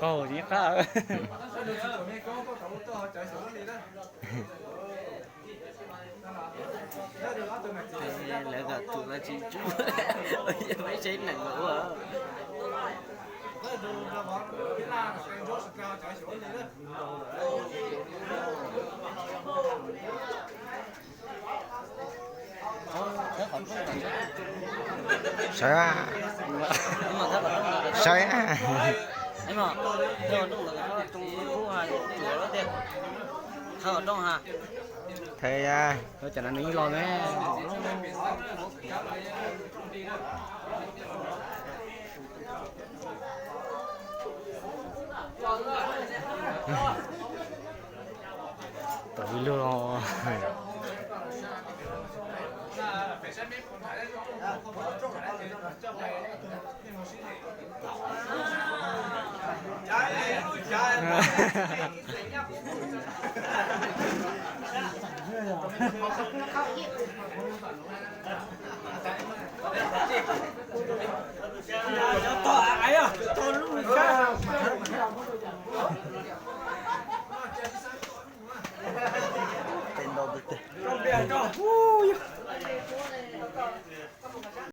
Qaug ib qab. Lawv kom tus no tsis tsum, peb saib neeg ua. Sawv, sawv. Thawj ya, cov no nws yeej los ne. Tau ib lub los.